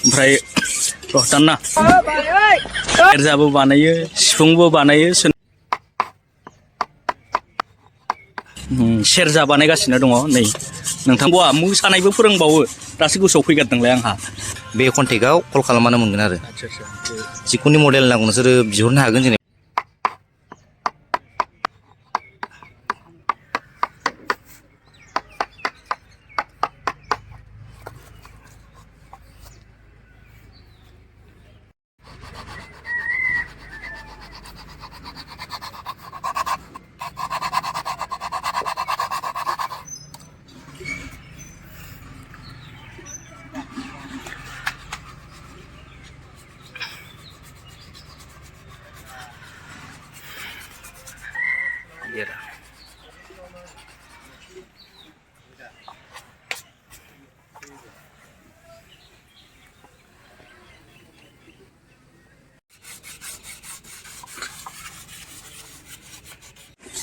ओमफ्राय दाना सेरजाबो बानायो सिफुंबो बानायो सेरजा बानायगासिनो दङ नै नोंथांखौ मोसानायबो फोरोंबावो दासो गोसोआव फैगारदोंलाय आंहा बे कन्टेक्टआव कल खालामबानो मोनगोन आरो जिखुनु मडेल नांगौ नोंसोरो बिहरनो हागोन जेनेबा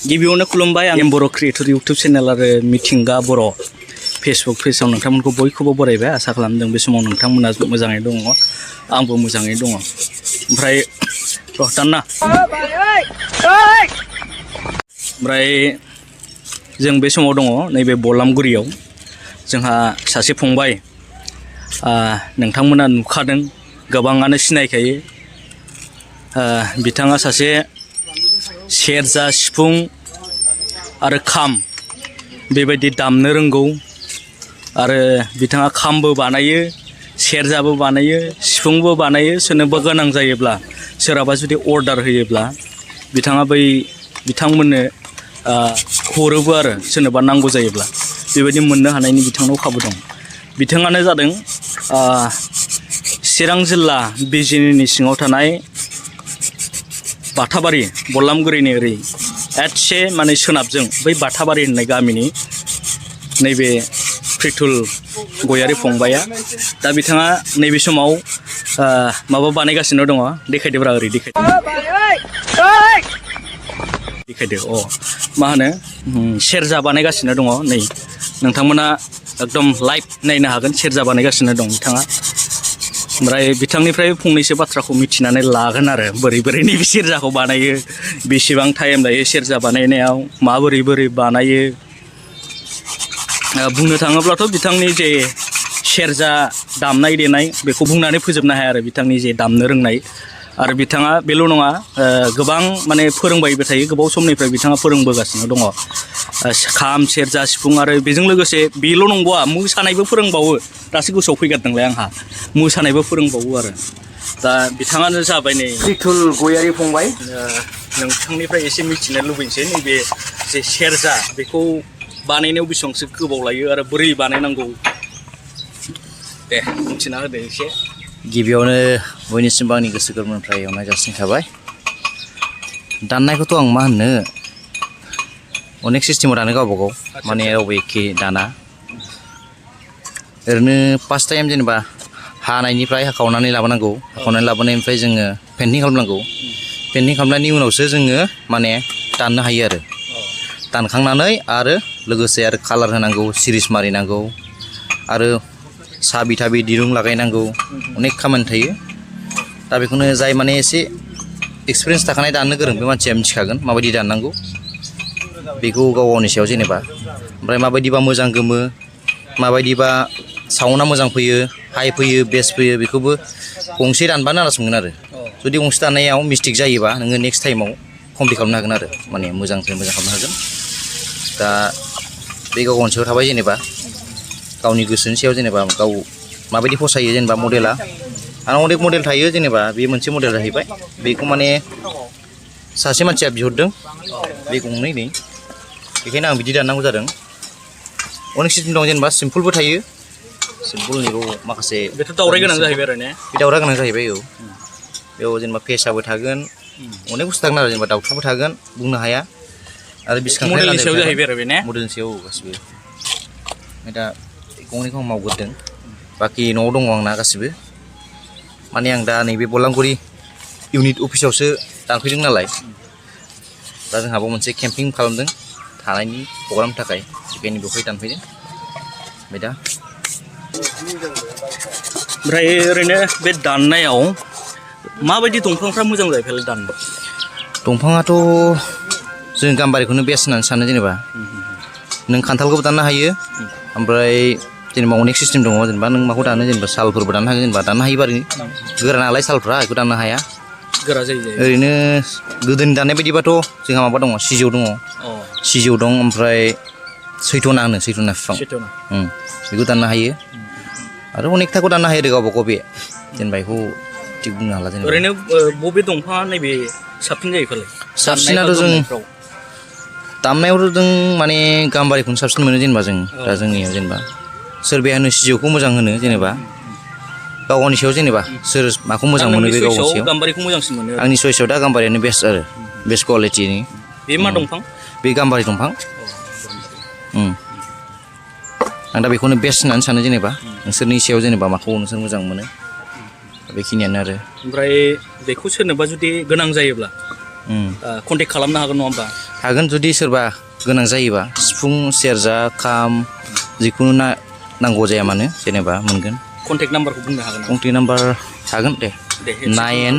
गिबियावनो खुलुमबाय आं बर' क्रिएटर इउटुब चेनेल आरो मिथिंगा बर' फेसबुक पेजाव नोंथांमोनखौ बयखौबो बरायबाय आसा खालामदों बे समाव नोंथांमोना मोजाङै दङ आंबो मोजाङै दङ ओमफ्राय दाना ओमफ्राय जों बे समाव दङ नैबे बलामगुरियाव जोंहा सासे फंबाय नोंथांमोना नुखादों गोबाङानो सिनायखायो बिथाङा सासे सेरजा सिफुं आरो खाम बेबायदि दामनो रोंगौ आरो बिथाङा खामबो बानायो सेरजाबो बानायो सिफुंबो बानायो सोरनोबा गोनां जायोब्ला सोरहाबा जुदि अर्डार होयोब्ला बिथाङा बिथांमोननो हरोबो आरो सोरनोबा नांगौ जायोब्ला बेबायदि मोननो हानायनि बिथांनाव खाबु दं बिथाङानो जादों चिरां जिल्ला बिजिनिनि सिङाव थानाय बाथाबारि बलामगुरिनि ओरै एसे माने सोनाबजों बै बाथाबारि होननाय गामिनि नैबे प्रिथुल गयारि फंबाया दा बिथाङा नैबे समाव माबा बानायगासिनो दङ देखायदोब्रा ओरै देखायदो मा होनो सेरजा बानायगासिनो दङ नै नोंथांमोना एकदम लाइभ नायनो हागोन सेरजा बानायगासिनो दं बिथाङा ओमफ्राय बिथांनिफ्राय फंनैसो बाथ्राखौ मिथिनानै लागोन आरो बोरै नैबे सेरजाखौ बानायो बेसेबां टाइम लायो सेरजा बानायनायाव माबोरै बानायो बुंनो थाङोब्लाथ' बिथांनि जे सेरजा दामनाय देनाय बेखौ बुंनानै फोजोबनो हाया आरो बिथांनि जे दामनो रोंनाय आरो बिथाङा बेल' नङा गोबां माने फोरोंबायबो थायो गोबाव समनिफ्राय बिथाङा फोरोंबोगासिनो दङ खाम सेरजा सिफुं आरो बेजों लोगोसे बेल' नंबावा मोसानायबो फोरोंबावो दासो गोसोआव फैगारदोंलाय आंहा मोसानायबो फोरोंबावो आरो दा बिथाङानो जाबाय नै प्रिथुल गयारि फंबाय नोंथांनिफ्राय एसे मिथिनो लुबैनोसै नैबे जे सेरजा बेखौ बानायनायाव बेसेबांसो गोबाव लायो आरो बोरै बानायनांगौ दे मिथिना होदो एसे गिबियावनो बयनिसिमबो आंनि गोसो गोरबोनिफ्राय अननाय जासिनाय थाबाय दाननायखौथ' आं मा होननो अनेक सिस्टेमाव दानो गावबा गाव माने रावबो एखे दाना ओरैनो फार्स्ट टाइम जेनेबा हानायनिफ्राय हाखावनानै लाबोनांगौ हाखावनानै लाबोनायनिफ्राय जोङो पेन्टिं खालामनांगौ पेन्टिं खालामनायनि उनावसो जोङो माने दाननो हायो आरो दानखांनानै आरो लोगोसे आरो कालार होनांगौ सिरिस मारिनांगौ आरो साबि थाबि दिरुं लागायनांगौ अनेक खामानि थायो दा बेखौनो जाय माने एसे एक्सपिरियेन्स थाखानाय दाननो गोरों बे मानसिया मिथिखागोन माबायदि दाननांगौ बेखौ गाव गावनि सायाव जेनेबा ओमफ्राय माबायदिबा मोजां गोमो माबायदिबा साउन्डआ मोजां फैयो हाइ फैयो बेस फैयो बेखौबो गंसे दानबानो आन्दाज मोनगोन आरो जुदि गंसे दाननायाव मिस्टेक जायोबा नोङो नेक्स्ट टाइमाव कमप्लिट खालामनो हागोन आरो माने मोजांनिफ्राय मोजां खालामनो हागोन दा बे गाव गावनि सायाव थाबाय जेनेबा गावनि गोसोनि सायाव जेनेबा गाव माबायदि फसायो जेनेबा मडेला आंनाव अनेक मडेल थायो जेनेबा बे मोनसे मडेल जाहैबाय बेखौ माने सासे मानसिया बिहरदों बे गंनै नै बेखायनो आं बिदि दाननांगौ जादों अनेक सिस्टेम दं जेनेबा सिम्पोलबो थायो सिम्पोलनिबो माखासे बेथ' दावराय गोनां जाहैबाय आरो ने बे दावराय गोनां जाहैबाय औ बेयाव जेनेबा फेसाबो थागोन अनेक बुस्थु थागोन आरो जेनेबा दाउथुबो थागोन बुंनो हाया आरो मडेलनि सायाव जाहैबाय आरो बे ने मडेलनि सायाव गासिबो ओमफ्राय दा गंनैखौ आं मावग्रोदों बाखि न'आव दङ आंना गासिबो माने आं दा नैबे बलामगुरि इउनिट अफिसावसो दानफैदों नालाय दा जोंहाबो मोनसे केम्पिं खालामदों थानायनि प्रग्रामनि थाखाय बेखायनो बेवहाय दानफैदों ओमफ्राय दा ओमफ्राय ओरैनो बे दाननायाव माबायदि दंफांफ्रा मोजां जायो फालाय दाननो? दंफाङाथ' जों गाम्बारिखौनो बेस्ट होननानै सानो जेनेबा नों खान्थालखौबो दाननो हायो ओमफ्राय जेनेबा अनेक सिस्टेम दङ जेनेबा नों माखौ दानो जेनेबा सालफोरबो दाननो हागोन जेनेबा दाननो हायोबा ओरैनो गोरा नालाय सालफ्रा बेखौ दाननो हाया गोरा जायो ओरैनो गोदोनि दाननाय बायदिबाथ' जोंहा माबा दङ सिजौ दङ सिजौ दं ओमफ्राय सैथ'ना होनो सैथ'ना बिफां बेखौ दाननो हायो आरो अनेकथाखौ दाननो हायो आरो गावबा गाव बे जेनेबा बेखौ थिग बुंनो हाला जेनेबा ओरैनो बबे दंफाङा नैबे साबसिन जायो फालाय? साबसिनाथ' जों दामनायावथ' जों माने गाम्बारिखौनो साबसिन मोनो जेनेबा जों दा जोंनियाव जेनेबा सोरबाया होनो सिजौखौ मोजां होनो जेनेबा गाव गावनि सायाव जेनेबा सोर माखौ मोजां मोनो बे गाव सायाव गाम्बारिखौ मोजांसिन मोनो आंनि चयसआव दा गाम्बारियानो बेस्ट आरो बेस्ट कुवालिटिनि बे मा दंफां? बे गाम्बारि दंफां आं दा बेखौनो बेस्ट होननानै सानो जेनेबा नोंसोरनि सायाव जेनेबा माखौ नोंसोर मोजां मोनो बेखिनियानो आरो ओमफ्राय बेखौ सोरनोबा जुदि गोनां जायोब्ला कन्टेक्ट खालामनो हागोन नङा होमबा? हागोन जुदि सोरबा गोनां जायोबा सिफुं सेरजा खाम जिखुनु नांगौ जाया मानो जेनेबा मोनगोन कन्टेक्ट नाम्बारखौ बुंनो हागोन नामा? कन्टेक्ट नाम्बार हागोन दे 9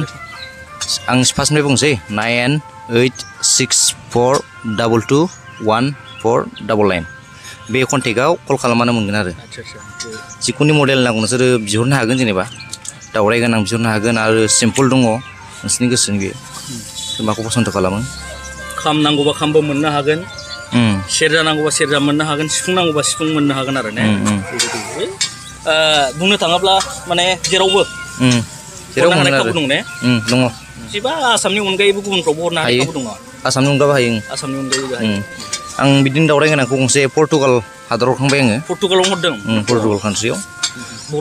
आं फार्स्टनिफ्राय बुंसै 9864221499 बे कन्टेक्टआव कल खालामबानो मोनगोन आरो जिखुनु मडेल नांगौ नोंसोरो बिहरनो हागोन जेनेबा दावराय गोनां बिहरनो हागोन आरो सिम्पोल दङ नोंसोरनि गोसोनि बे माखौ पसन्द खालामो खाम नांगौबा खामबो मोननो हागोन सेरजा नांगौबा सेरजा मोननो हागोन सिफुं नांगौबा सिफुं मोननो हागोन आरो ने बुंनो थाङोब्ला माने जेरावबो जेराव मोनो खाबु दं ने दङ जेबा आसामनि अनगायैबो गुबुनफ्रावबो हरनो हायो खाबु दङ आसामनि अनगाबो हायो आसामनि अनगायैबो हायो आं बिदिनो दावराय गोनांखौ गंसे पर्तुगाल हादराव थांबाय आङो पर्तुगालाव हरदों पर्तुगाल कान्ट्रियाव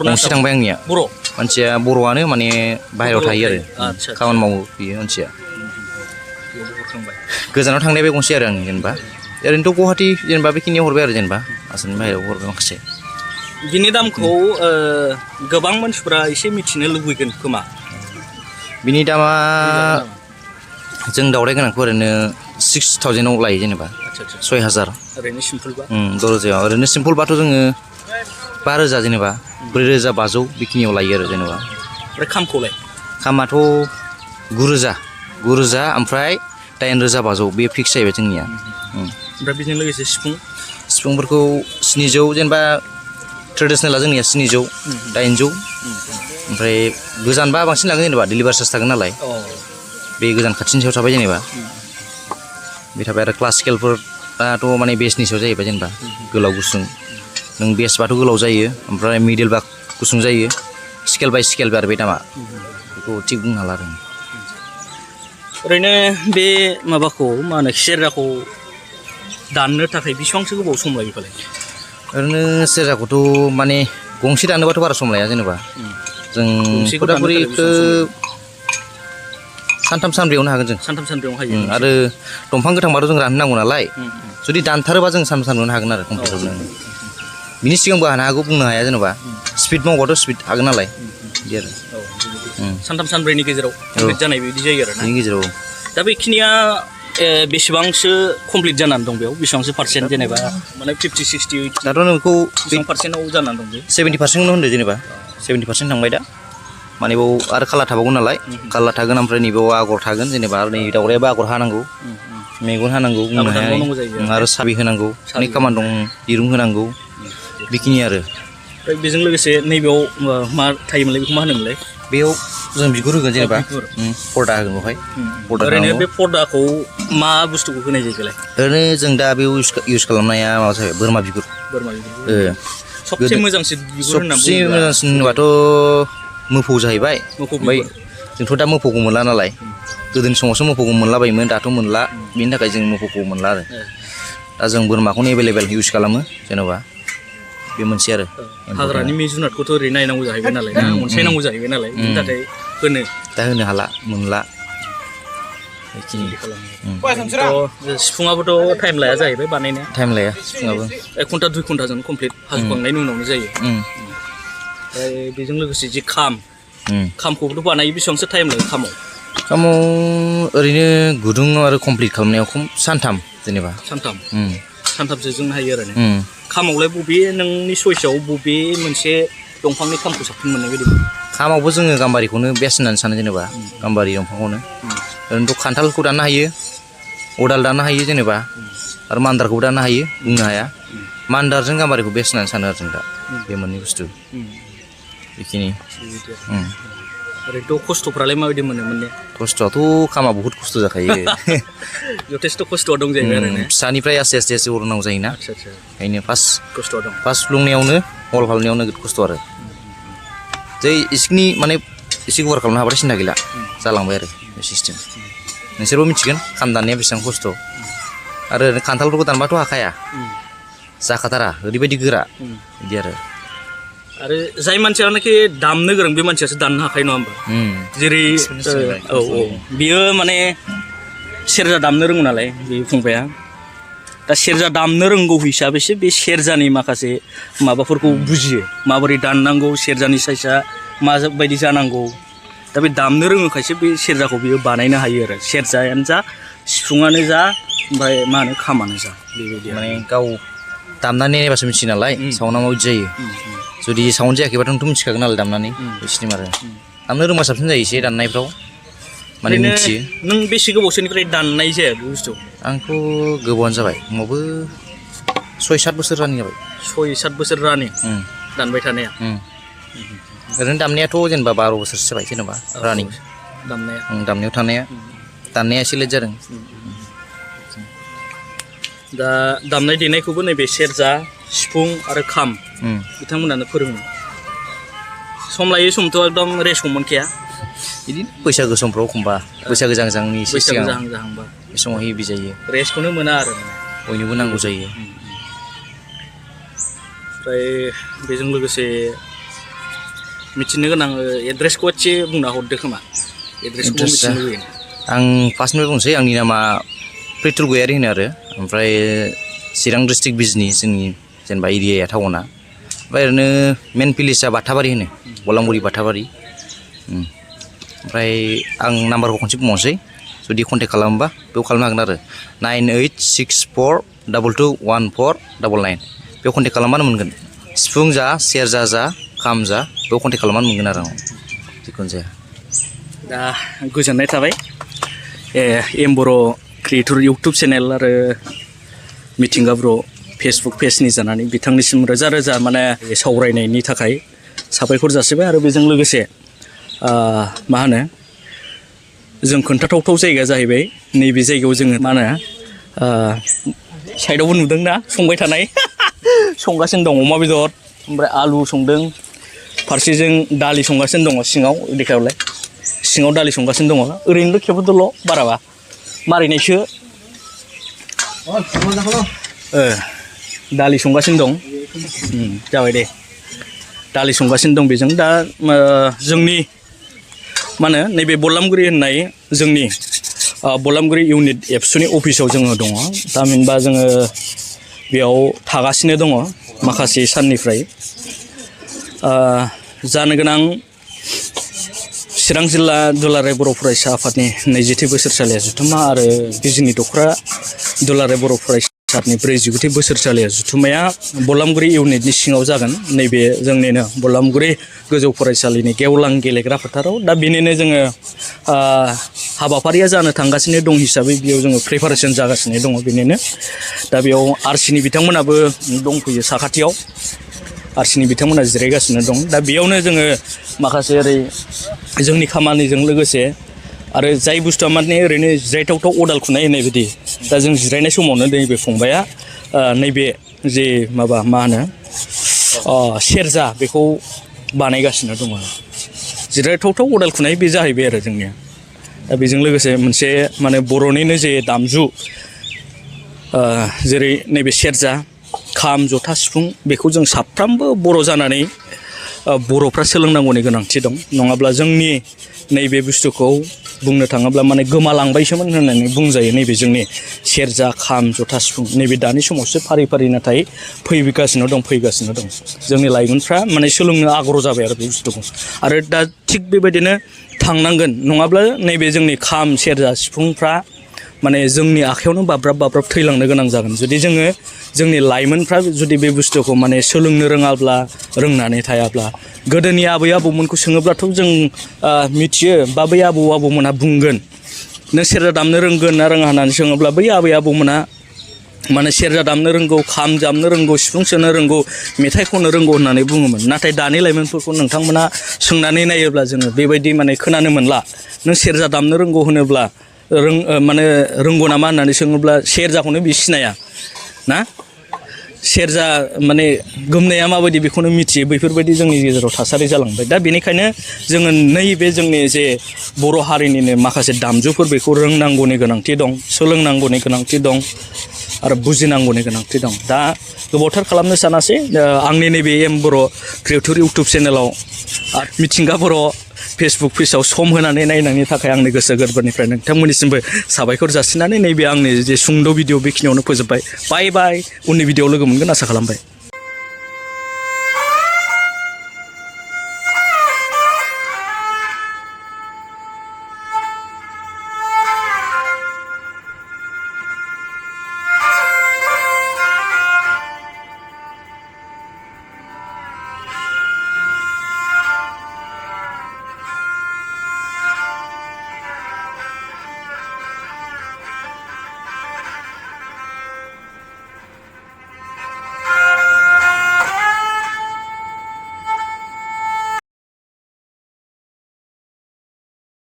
गंसे थांबाय आंनिया बर' मानसिया बर'आनो माने बाहेरायाव थायो आरो खामानि मावो बियो मानसिया गोजानाव थांनाय बे गंसे आरो आं जेनेबा ओरैनोथ' गुवाहाटि जेनेबा बेखिनियाव हरबाय आरो जेनेबा आसामनि बाहेरायाव हरबाय माखासे बिनि दामखौ गोबां मानसिफ्रा एसे मिथिनो लुबैगोन खोमा बिनि दामा जों दावराय गोनांखौ ओरैनो 6000आव लायो जेनेबा 6000 ओरैनो सिम्पोलबा दरजायाव ओरैनो सिम्पोलबाथ' जोङो 5000 जेनेबा 4500 बेखिनियाव लायो आरो जेनेबा ओमफ्राय खामखौलाय खामाथ' 9000 ओमफ्राय 8500 बे फिक्स जाहैबाय जोंनिया ओमफ्राय बेजों लोगोसे सिफुंफोरखौ 700 जेनेबा ट्रेडिसनेला जोंनिया 700 800 ओमफ्राय गोजानबा बांसिन लागोन जेनेबा डिलिभार चार्ज थागोन नालाय बे गोजान खाथिनि सायाव थाबाय जेनेबा बे थाबाय आरो क्लासिकेलफोराथ' माने बेसनि सायाव जाहैबाय जेनेबा गोलाव गुसुं नों बेसबाथ' गोलाव जायो ओमफ्राय मिडिलबा गुसुं जायो स्केल बाय स्केल आरो बे दामा बेखौ थिग बुंनो हाला आरो ओरैनो बे माबाखौ मा होनो सेरजाखौ दाननो थाखाय बेसेबांसो गोबाव सम लायो फालाय? ओरैनो सेरजाखौथ' माने गंसे दानोबाथ' बारा सम लाया जेनेबा जों फुराफुरिखौ सानथाम सानब्रैयावनो हागोन जों सानथाम सानब्रैयावनो हायो आरो दंफां गोथांबाथ' जों राननांगौ नालाय जुदि दानथारोबा जों सानथाम सानब्रैयावनो हागोन आरो कमप्लिटआवनो बिनि सिगांबो हानो हागौ बुंनो हाया जेनेबा स्पिड मावबाथ' स्पिड हागोन नालाय बिदि आरो सानथाम सानब्रैनि गेजेराव कमप्लिट जानाय बिदि जायो आरो ना बेनि गेजेराव दा बेखिनिया बेसेबांसो कमप्लिट जानानै दं बेयाव बेसेबांसो पार्सेन्ट जेनेबा माने 50 60 80 दाथ' नोंखौ बेसेबां पार्सेन्टआव जानानै दं बे 70% होनदो जेनेबा 70% थांबाय दा माने बाव आरो कालार थाबावगोन नालाय कालार थागोन ओमफ्राय नैबेयाव आगर थागोन जेनेबा आरो नै दावरायाबो आगर हानांगौ मेगन हानांगौ बुंनो हाया आरो साबि होनांगौ अनेक खामानि दं दिरुं होनांगौ बेखिनि आरो ओमफ्राय बेजों लोगोसे नैबेयाव मा थायोमोनलाय बेखौ मा होनोमोनलाय बेयाव जों बिगुर होगोन जेनेबा पर्दा होगोन बेवहाय ओरैनो बे पर्दाखौ मा बुस्थुखौ होनाय जायो बेलाय? ओरैनो जों दा बेयाव इउज खालामनाया माबा जाबाय बोरमा बिगुर सबसे मोजांसिन बिगुर होनबाथ' मोफौ जाहैबाय ओमफ्राय जोंथ' दा मोफौखौ मोनला नालाय गोदोनि समावसो मोफौखौ मोनलाबायोमोन दाथ' मोनला बेनि थाखाय जों मोफौखौ मोनला आरो दा जों बोरमाखौनो एभेलेबेल इउज खालामो जेनेबा बे मोनसे आरो हाग्रानि बे जुनादखौथ' ओरै नायनांगौ जाहैबाय नालाय ना अनसायनांगौ जाहैबाय नालाय बेनि थाखाय दा होनो हाला मोनला सिफुङाबोथ' टाइम लाया जाहैबाय बानायनाया टाइम लाया सिफुङाबो 1 घन्टा 2 घन्टाजों कमप्लिट हाजोबखांनायनि उनावनो जायो ओमफ्राय बेजों लोगोसे जि खामखौबोथ' बानायो बेसेबांसो टाइम लायो खामाव ओरैनो गुदुं आरो कमप्लिट खालामनायाव सानथाम जेनेबा सानथामसो जों हायो आरो खामावलाय बबे नोंनि चइसआव बबे मोनसे दंफांनि खामखौ साबसिन मोननाय बायदि खामावबो जोङो गाम्बारिखौनो बेस्ट होननानै सानो जेनेबा गाम्बारि दंफांखौनो ओरैनोथ' खान्थालखौ दाननो हायो अदाल दाननो हायो जेनेबा आरो मान्दारखौबो दाननो हायो बुंनो हाया मान्दारजों गाम्बारिखौ बेस्ट होननानै सानो आरो जों दा बे मोननै बुस्थु बेखिनि ओरैनोथ' खस्थ'फ्रालाय माबायदि मोनो मोनने खस्थ'आथ' खामा बहुद खस्थ' जाखायो जथेस्थ' खस्थ'आ दं जाहैबाय आरो फिसानिफ्राय आस्ते आस्ते अरनांगौ जायोना आदसा आदसा ओंखायनो खस्थ'आ दं फार्स्ट लुंनायावनो हल खालामनायावनो नोगोद खस्थ' आरो जै इसिखिनि माने एसे गुवार खालामनो हाबाथाय सिन्था गैला जालांबाय आरो बे सिस्टेम नोंसोरबो मिथिगोन खाम दाननाया बेसेबां खस्थ' आरो खान्थालफोरखौ दानबाथ' हाखाया जाखाथारा ओरैबायदि गोरा बिदि आरो जाय मानसियानोखि दामनो गोरों बे मानसियासो दाननो हाखायो नङा होमबा जेरै औ बियो माने सेरजा दामनो रोंगौ नालाय बे फंबाया दा सेरजा दामनो रोंगौ हिसाबैसो बे सेरजानि माखासे माबाफोरखौ बुजियो माबोरै दाननांगौ सेरजानि साइजआ माबायदि जानांगौ दा बे दामनो रोङोखायसो बे सेरजाखौ बियो बानायनो हायो आरो सेरजायानो जा सिफुङानो जा ओमफ्राय मा होनो खामानो जा बेबायदि माने गाव दामनानै नायबासो मिथियो नालाय साउन्डआ माबायदि जायो जुदि साउन्ड जायाखैबाथ' नोंथ' मिथिखागोन नालाय दामनानै बे सिस्टेम आरो दामनो रोंबा साबसिन जायो एसे दाननायफ्राव माने मिथियो नों बेसे गोबावसोनिफ्राय दाननाय जाया बे बुस्थु आंथ' गोबावानो जाबाय खमावबो 6-7 बोसोर रानिं जाबाय 6-7 बोसोर रानिं दानबाय थानाया ओरैनो दामनायाथ' जेनेबा 12 बोसोरसो जाबाय जेनेबा रानिं दामनायाव थानाया दाननाया एसे लेट जादों दा दामनाय देनायखौबो नैबे सेरजा सिफुं आरो खाम बिथांमोनानो फोरोङो सम लायै समथ' एकदम रेस्ट मोनखाया बिदिनो बैसागो समफ्राव एखमबा बैसागो जाहांनि एसे सिगां जाहांबा बे समाव हेभि जायो रेस्टखौनो मोना आरो बयनोबो नांगौ जायो ओमफ्राय बेजों लोगोसे मिथिनो गोनां एड्रेसखौ एसे बुंना हरदो खोमा एड्रेसखौ मिथिनो लुबैयो आं फार्स्टनिफ्राय बुंसै आंनि नामा प्रितुल गयारि होनो आरो ओमफ्राय चिरां डिस्ट्रिक्ट बिजनि जोंनि जेनेबा एरियाया टाउना ओमफ्राय ओरैनो मेन भिलेजआ बाथाबारि होनो बलांगुरि बाथाबारि ओमफ्राय आं नाम्बारखौ खनसे बुंबावनोसै जुदि कन्टेक्ट खालामोबा बेयाव खालामनो हागोन आरो 9864221499 बेयाव कन्टेक्ट खालामबानो मोनगोन सिफुं जा सेरजा जा खाम जा बेयाव कन्टेक्ट खालामबानो मोनगोन आरो आं जिखुनु जाया दा गोजोननाय थाबाय एम बर' क्रिएटर इउटुब चेनेल आरो मिथिंगा बर' फेसबुक पेजनि जानानै बिथांनिसिम रोजा रोजा माने सावरायनायनि थाखाय साबायखर जासिबाय आरो बेजों लोगोसे मा होनो जों खोन्थाथावथाव जायगा जाहैबाय नैबे जायगायाव जोङो मा होनो साइडआवबो नुदोंना संबाय थानाय संगासिनो दं अमा बेदर ओमफ्राय आलु संदों फारसेजों दालि संगासिनो दङ सिङाव देखायावलाय सिङाव दालि संगासिनो दङ ओरैनोल' खेबोदोल' बाराबा मारिनायसो दालि संगासिनो दं जाबाय दे दालि संगासिनो दं बेजों दा जोंनि मा होनो नैबे बलामगुरि होननाय जोंनि बलामगुरि इउनिट एबसुनि अफिसाव जोङो दङ थामहिनबा जोङो बेयाव थागासिनो दङ माखासे साननिफ्राय जानो गोनां चिरां जिल्ला दुलाराय बर' फरायसा आफादनि 20थि बोसोरसालिया जुथुम्मा आरो बिजिनि दख'रा दुलाराय बर' फरायसा आफादनि 49थि बोसोरसालिया जुथुम्माया बलामगुरि इउनिटनि सिङाव जागोन नैबे जोंनिनो बलामगुरि गोजौ फरायसालिनि गेवलां गेलेग्रा फोथाराव दा बेनिनो जोङो हाबाफारिया जानो थांगासिनो दं हिसाबै बेयाव जोङो प्रिपारेसन जागासिनो दङ बेनिनो दा बेयाव आरसिनि बिथांमोनाबो दंफैयो साखाथियाव आरसिनि बिथांमोना जिरायगासिनो दं दा बेयावनो जोङो माखासे ओरै जोंनि खामानिजों लोगोसे आरो जाय बुस्थुआ माने ओरैनो जिरायथावथाव अदाल खुनाय होननाय बायदि दा जों जिरायनाय समावनो नैबे फंबाया नैबे जे माबा मा होनो सेरजा बेखौ बानायगासिनो दङ जिरायथावथाव अदाल खुनाय बे जाहैबाय आरो जोंनिया दा बेजों लोगोसे मोनसे माने बर'निनो जे दामजु जेरै नैबे सेरजा खाम जथा सिफुं बेखौ जों साफ्रोमबो बर' जानानै बर'फ्रा सोलोंनांगौनि गोनांथि दं नङाब्ला जोंनि नैबे बुस्थुखौ बुंनो थाङोब्ला माने गोमालांबायसोमोन होननानै बुंजायो नैबे जोंनि सेरजा खाम जथा सिफुं नैबे दानि समावसो फारि फारि नाथाय फैगासिनो दं जोंनि लाइमोनफ्रा माने सोलोंनो आग्रह जाबाय आरो बे बुस्थुखौ आरो दा थिग बेबायदिनो थांनांगोन नङाब्ला नैबे जोंनि खाम सेरजा सिफुंफ्रा माने जोंनि आखायावनो बाब्राब थैलांनो गोनां जागोन जुदि जोङो जोंनि लाइमोनफ्रा जुदि बे बुस्थुखौ माने सोलोंनो रोङाब्ला रोंनानै थायाब्ला गोदोनि आबै आबौमोनखौ सोङोब्लाथ' जों मिथियो बा बै आबौमोनहा बुंगोन नों सेरजा दामनो रोंगोन ना रोङा होननानै सोङोब्ला बै आबै आबौमोनहा माने सेरजा दामनो रोंगौ खाम दामनो रोंगौ सिफुं सुनो रोंगौ मेथाइ खननो रोंगौ होननानै बुङोमोन नाथाय दानि लाइमोनफोरखौ नोंथांमोना सोंनानै नायोब्ला जोङो बेबायदि माने खोनानो मोनला नों सेरजा दामनो रोंगौ होनोब्ला माने रोंगौ नामा होननानै सोङोब्ला सेरजाखौनो बि सिनाया ना सेरजा माने गोमनाया माबायदि बेखौनो मिथियो बैफोरबायदि जोंनि गेजेराव थासारि जालांबाय दा बेनिखायनो जोङो नैबे जोंनि जे बर' हारिनिनो माखासे दामजुफोर बेखौ रोंनांगौनि गोनांथि दं सोलोंनांगौनि गोनांथि दं आरो बुजिनांगौनि गोनांथि दं दा गोबावथार खालामनो सानासै आंनि नैबे एम बर' क्रिएटर इउटुब चेनेलाव मिथिंगा बर' फेसबुक पेजाव सम होनानै नायनायनि थाखाय आंनि गोसो गोरबोनिफ्राय नोंथांमोननिसिमबो साबायखर जासिनानै नैबे आंनि जे सुंद' भिडिअ बेखिनियावनो फोजोबबाय बाय बाय उननि भिडिअआव लोगो मोनगोन आसा खालामबाय